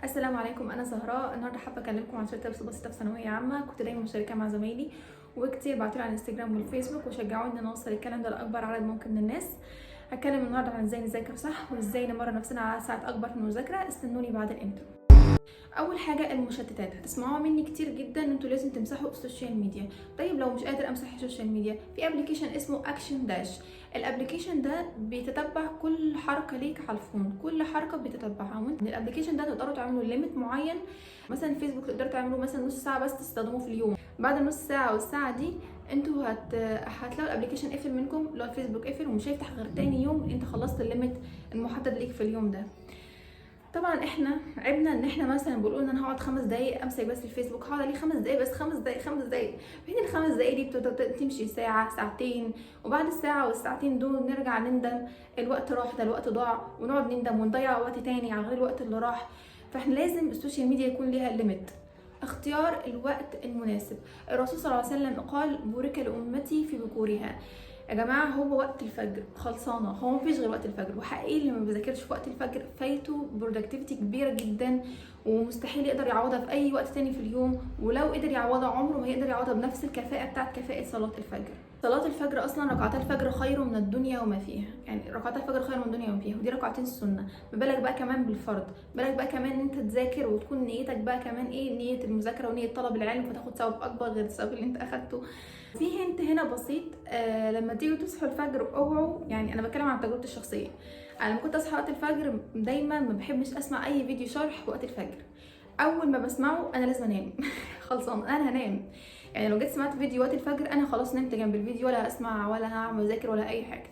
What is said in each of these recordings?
السلام عليكم، انا زهراء. النهارده حابة اكلمكم عن شوية tips بسيطة في ثانوية عامة. كنت دايما مشاركة مع زمايلي وكتير بعتولي على الانستجرام والفيسبوك وشجعوني ان انا اوصل الكلام ده لاكبر عدد ممكن من الناس. هتكلم النهارده عن ازاي نذاكر صح وازاي نمرن نفسنا على ساعات اكبر في المذاكره. استنوني بعد ال intro. اول حاجة المشتتات، هتسمعوها مني كتير جدا ان انتوا لازم تمسحوا ال social media. طيب لو مش قادر امسح ال social media، في application اسمه Action Dash. ال application ده بيتتبع كل حركة ليك على ال phone، كل حركة بيتتبعها. وانت ال application ده تقدروا تعملوا limit معين، مثلا فيسبوك تقدروا تعملوا مثلا نص ساعة بس تستخدموه في اليوم. بعد النص ساعة والساعة دي انتوا هتلاقوا ال application قفل منكم، لو الفيسبوك قفل ومش هيفتح غير تاني يوم انت خلصت ال limit المحدد ليك في اليوم ده. طبعا احنا عيبنا ان احنا مثلا بنقول ان انا هقعد 5 دقايق امسك بس الفيسبوك، هقعد عليه 5 دقايق بس، 5 دقايق، 5 دقايق. فين ال5 دقايق دي؟ بتبدا تمشي ساعه، ساعتين، وبعد الساعة والساعتين دول نرجع نندم، الوقت راح، ده الوقت ضاع، ونقعد نندم ونضيع وقت تاني على غير الوقت اللي راح. فاحنا لازم ال social media يكون ليها limit. اختيار الوقت المناسب، الرسول صلى الله عليه وسلم قال: بورك لأمتي في بكورها. يا جماعة هو وقت الفجر خلصانة، هو مفيش غير وقت الفجر. وحقيقي اللي ما بيذاكرش في وقت الفجر فايته productivity كبيرة جدا، ومستحيل يقدر يعوضها في أي وقت تاني في اليوم، ولو قدر يعوضها عمره ما يقدر يعوضها بنفس الكفاءة بتاعت كفاءة صلاة الفجر. صلاة الفجر أصلا، ركعتا الفجر خير من الدنيا وما فيها، يعني ركعتا الفجر خير من الدنيا وما فيها، ودي ركعتين السنة، ما بالك بقى كمان بالفرض، بالك بقى كمان ان انت تذاكر وتكون نيتك بقى كمان ايه؟ نية المذاكرة ونية طلب العلم، فتاخد ثواب أكبر غير الثواب اللي انت أخدته. في hint هنا بسيط، لما تيجوا تصحوا الفجر اوعوا، يعني انا بتكلم عن تجربتي الشخصيه، انا لما كنت اصحى وقت الفجر دايما ما بحبش اسمع اي فيديو شرح وقت الفجر. اول ما بسمعه انا لازم انام، خلصان، انا هنام. يعني لو جيت سمعت فيديو وقت الفجر انا خلاص نمت جنب الفيديو، ولا اسمع ولا هعمل اذاكر ولا اي حاجه.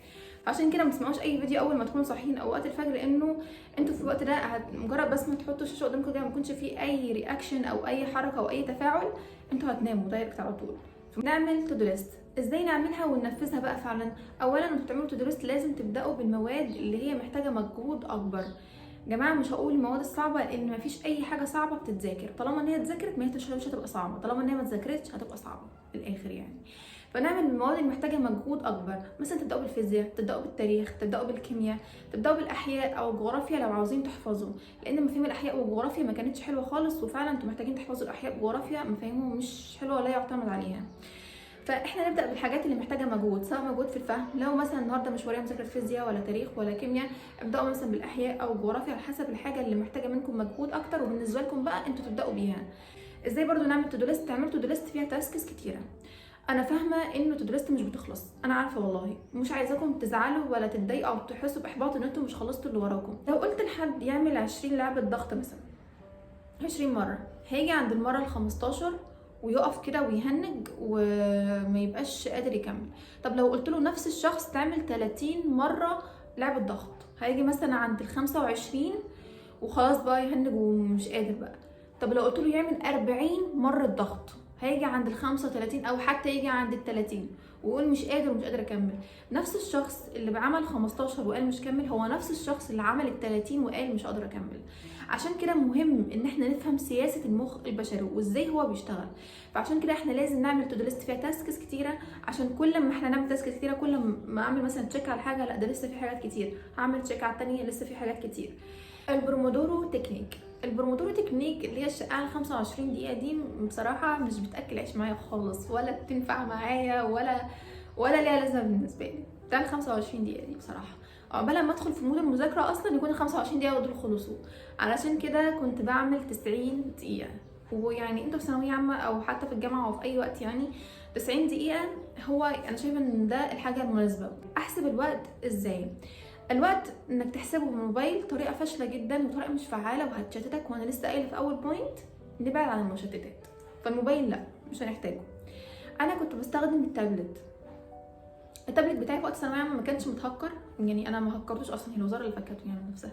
عشان كده ما تسمعوش اي فيديو اول ما تكونوا صاحيين او وقت الفجر، لانه انتوا في الوقت ده مجرد بس ما تحطوا الشاشة قدامكم كده ما يكونش فيه اي reaction او اي حركة او اي تفاعل، انتوا هتناموا direct على طول. نعمل to do list، ازاي نعملها وننفذها بقى فعلا؟ اولا انتوا بتعملوا to do list لازم تبداوا بالمواد اللي هي محتاجه مجهود اكبر. جماعة مش هقول المواد الصعبه، لان مفيش اي حاجة صعبة بتتذاكر، طالما ان هي اتذاكرت ما هي مش هتبقى صعبه، طالما ان هي ما اتذاكرتش هتبقى صعبة في الاخر يعني. فنعمل المواد اللي محتاجه مجهود اكبر، مثلا تبداوا بالفيزياء، تبداوا بالتاريخ، تبداوا بالكيمياء، تبداوا بالاحياء او الجغرافيا لو عاوزين تحفظوا، لان مفاهيم الاحياء والجغرافيا ما كانتش حلوة خالص، وفعلا انتوا محتاجين تحفظوا الاحياء والجغرافيا، مفاهيمهم مش حلوة ولا يعتمد عليها. فاحنا نبدا بالحاجات اللي محتاجه مجهود، سواء مجهود في الفهم. لو مثلا النهارده مش ورايا مذاكرة فيزياء ولا تاريخ ولا كيمياء، ابداوا مثلا بالاحياء او الجغرافيا، على حسب الحاجة اللي محتاجه منكم مجهود اكتر وبالنسبة لكم بقى انتوا تبداوا بيها. ازاي برضو نعمل to do list؟ تعملوا to do list فيها tasks كتيره. انا فاهمه انه to do list مش بتخلص، انا عارفه والله، مش عايزاكم تزعلوا ولا تتضايقوا او تحسوا باحباط ان انتوا مش خلصتوا اللي وراكم. لو قلت لحد يعمل 20 لعبه ضغط مثلا 20 مره، هيجي عند المرة ال 15 ويقف كده ويهنج وما يبقاش قادر يكمل. طب لو قلت له نفس الشخص تعمل 30 مرة لعبه ضغط، هيجي مثلا عند ال 25 وخلاص بقى يهنج ومش قادر بقى. طب لو قلت له يعمل 40 مرة ضغط، هيجي عند ال 35 او حتى يجي عند ال 30 ويقول مش قادر ومش قادر اكمل. نفس الشخص اللي بعمل 15 وقال مش كمل هو نفس الشخص اللي عمل ال 30 وقال مش قادر اكمل. عشان كده مهم ان احنا نفهم سياسة المخ البشري وازاي هو بيشتغل. فعشان كده احنا لازم نعمل to do list فيها tasks كتيره، عشان كل ما احنا نعمل tasks كتيره، كل ما اعمل مثلا check على حاجه، لا ده لسه في حاجات كتير، هعمل check على التانية، لسه في حاجات كتير. ال Pomodoro technique، ال Pomodoro technique اللي هي الشقة 25 دقيقة دي، بصراحة مش بتأكل عيش معايا خالص، ولا بتنفع معايا ولا ليها لازمة بالنسبة لي. بتاع ال 25 دقيقة دي بصراحة عقبال ما ادخل في mood المذاكرة اصلا يكون ال 25 دقيقة دول خلصوا. علشان كده كنت بعمل 90 دقيقة. ويعني انتوا في ثانوية عامة او حتى في الجامعة او في اي وقت، يعني 90 دقيقة هو انا شايفة ان ده الحاجة المناسبة. احسب الوقت ازاي؟ الوقت انك تحسبه بالموبايل طريقه فاشلة جدا وطريقه مش فعاله وهتشتتك، وانا لسه قايله في اول point نبعد عن المشتتات، فالموبايل لا مش هنحتاجه. انا كنت بستخدم ال tablet. ال tablet بتاعي في وقت ثانوية عامة ما كانش متهكر، يعني انا ما هكرتوش اصلا، هي الوزارة اللي فكته يعني نفسها.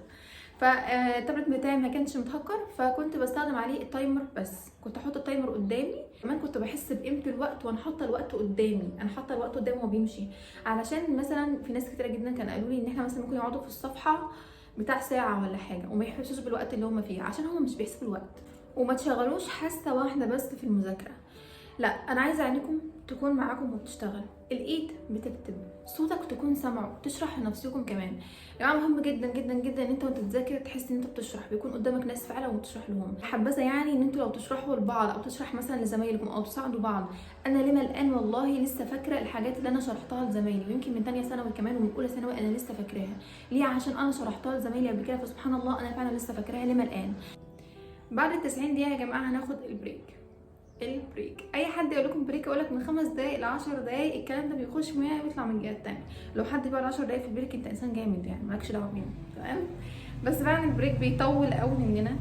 فالتابلت بتاعي ما كانش متهكر، فكنت بستخدم عليه ال timer بس، كنت احط ال timer قدامي. كمان كنت بحس بقيمة الوقت وانا حاطه الوقت قدامي، انا حاطه الوقت قدامي وهو بيمشي. علشان مثلا في ناس كتيرة جدا كان قالوا لي ان احنا مثلا ممكن يقعدوا في الصفحة بتاع ساعة ولا حاجة وما يحسوش بالوقت اللي هم فيه، عشان هم مش بيحسبوا الوقت. وما تشغلوش حاسه واحدة بس في المذاكره، لا، انا عايزه عينيكم تكون معاكم وبتشتغل، الايد بتكتب، صوتك تكون سامعه، تشرح لنفسكم كمان. يا جماعة مهم جدا جدا جدا ان انت وانت بتذاكر تحس ان انت بتشرح، بيكون قدامك ناس فعلا وبتشرح لهم. حبذا يعني ان انتوا لو تشرحوا لبعض او تشرح مثلا لزمايلكم او تساعدوا بعض. انا لما الان والله لسه فاكره الحاجات اللي انا شرحتها لزمايلي، ويمكن من ثانية ثانوي كمان ومن اولى ثانوي انا لسه فاكراها. ليه؟ عشان انا شرحتها لزمايلي قبل كده، فسبحان الله انا فعلا لسه فاكراها لما الان. بعد ال 90 دقيقة يا جماعة هناخد ال break. ال break اي حد يقول لكم break يقول لك من 5 دقائق ل 10 دقائق، الكلام ده بيخش من هنا ويطلع من الجهة الثانية. لو حد بيقعد 10 دقائق في ال break انت انسان جامد يعني، مالكش دعوه بينا، تمام؟ بس فعلا ال break بيطول قوي مننا.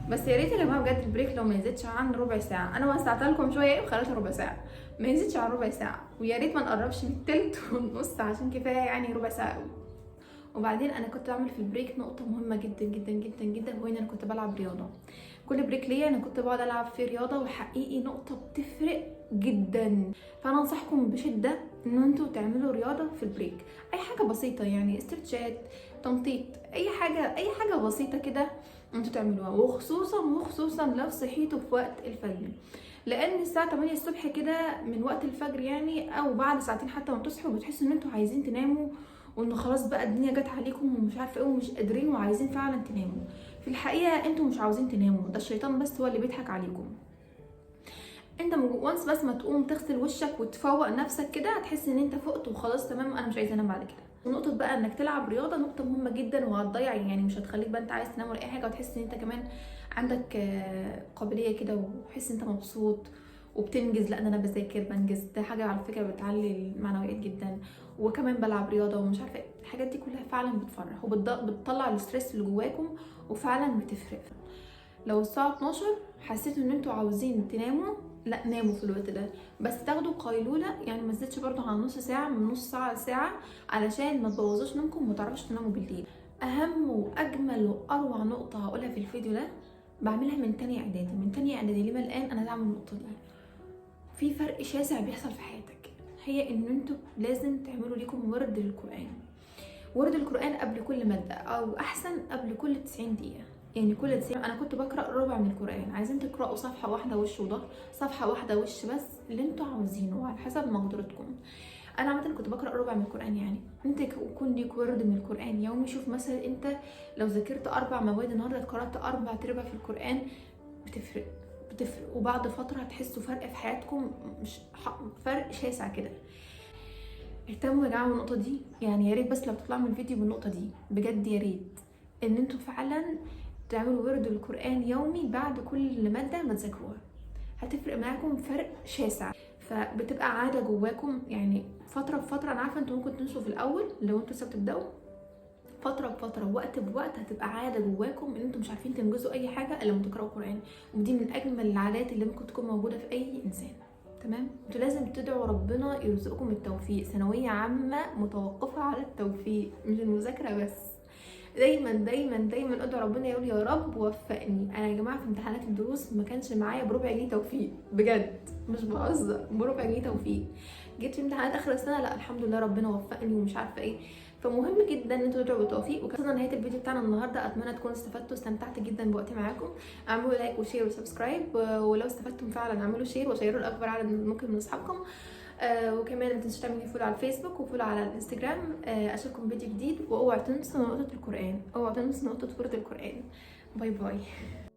بس يا ريت يا جماعة بجد ال break لو ما يزيدش عن ربع ساعة. انا وسعتها لكم شوية وخليتها ربع ساعة، ما يزيدش عن ربع ساعة، ويا ريت ما نقربش من التلت والنص عشان كفاية يعني ربع ساعة قوي. وبعدين انا كنت بعمل في ال break نقطة مهمة جدا جدا جدا جدا، وهي ان انا كنت بلعب رياضة. كل break ليا انا كنت بقعد العب فيه رياضة، وحقيقي نقطة بتفرق جدا. فانا انصحكم بشده ان انتوا تعملوا رياضة في ال break، اي حاجة بسيطة يعني، stretch ات، تمطيط، اي حاجة، اي حاجة بسيطة كده انتوا تعملوها. وخصوصا لو صحيتوا في وقت الفجر، لان الساعة 8 الصبح كده من وقت الفجر يعني، او بعد ساعتين حتى ما تصحوا، بتحسوا ان انتوا عايزين تناموا، وانه خلاص بقى الدنيا جت عليكم ومش عارفه ايه ومش قادرين وعايزين فعلا تناموا. في الحقيقة انتوا مش عاوزين تناموا، ده الشيطان بس هو اللي بيضحك عليكم. انت once بس ما تقوم تغسل وشك وتفوق نفسك كده، هتحس ان انت فقت وخلاص تمام، انا مش عايزه انام بعد كده. نقطة بقى انك تلعب رياضة نقطة مهمة جدا، وهتضيع يعني مش هتخليك بقى انت عايز تنام ولا اي حاجة، وتحس ان انت كمان عندك قابلية كده، وتحس ان انت مبسوط وبتنجز. لا انا بذاكر بنجز، ده حاجة على فكرة بتعلي المعنويات جدا. وكمان بلعب رياضة ومش عارفه ايه، الحاجات دي كلها فعلا بتفرح وبتطلع ال stress اللي جواكم، وفعلا بتفرق. لو الساعة 12 حسيتوا ان انتوا عاوزين تناموا، لا ناموا في الوقت ده، بس تاخدوا قيلولة يعني، ما تزيدش برضو عن نص ساعة، من نص ساعة لساعة، علشان ما تبوظوش نومكم وما تعرفوش تناموا بالليل. اهم واجمل واروع نقطة هقولها في الفيديو ده، بعملها من تانية اعدادي، من تانية اعدادي لما الان انا بعمل النقطة دي. في فرق شاسع بيحصل في حياتك، هي ان انتوا لازم تعملوا ليكم ورد للقرآن. ورد القرآن قبل كل مادة، او احسن قبل كل 90 دقيقة، يعني كل 90. انا كنت بقرأ ربع من القرآن. عايزين تقرأوا صفحة واحدة وش وظهر، صفحة واحدة وش بس، اللي انتوا عاوزينه على حسب مقدرتكم. انا عامة كنت بقرأ ربع من القرآن، يعني انت يكون ليك ورد من القرآن يومي. شوف مثلا انت لو ذاكرت 4 مواد النهارده، قرأت 4 ارباع في القرآن، بتفرق. وبعد فترة هتحسوا فرق في حياتكم، مش فرق شاسع كده. اهتموا يا جماعة بالنقطة دي، يعني يا ريت بس لو تطلعوا من الفيديو بالنقطة دي بجد، يا ريت ان انتوا فعلا تعملوا ورد القرآن يومي بعد كل مادة ما تذاكروها، هتفرق معاكم فرق شاسع. فبتبقى عادة جواكم يعني فترة بفترة. انا عارفة انتوا ممكن تنسوا في الاول لو انتوا لسه بتبدأوا، فترة بفترة وقت بوقت هتبقى عادة جواكم ان انتوا مش عارفين تنجزوا اي حاجة الا لما تقرأوا قرآن، ودي من اجمل العادات اللي ممكن تكون موجودة في اي انسان. تمام؟ انتوا لازم تدعوا ربنا يرزقكم التوفيق. ثانوية عامة متوقفة على التوفيق، مش المذاكرة بس. دايما دايما دايما ادعو ربنا يقول يا رب وفقني. انا يا جماعة في امتحانات الدروس ما كانش معايا بربع جنيه توفيق، بجد مش بهزر، بربع جنيه توفيق. جيت في امتحانات اخر السنة، لا الحمد لله ربنا وفقني ومش عارفه ايه. فمهم جدا ان انتوا تدعوا بالتوفيق. وكده نهاية الفيديو بتاعنا النهارده، اتمنى تكونوا استفدتوا، استمتعت جدا بوقتي معاكم. اعملوا like و share و subscribe، ولو استفدتم فعلا اعملوا share وشيروا لاكبر عدد ممكن من اصحابكم. وكمان ما تنسوش تعملوا follow على الفيسبوك و follow على الانستجرام. اشوفكم فيديو جديد، واوعوا تنسوا نقطة القرآن، اوعوا تنسوا نقطة سورة القرآن. bye bye.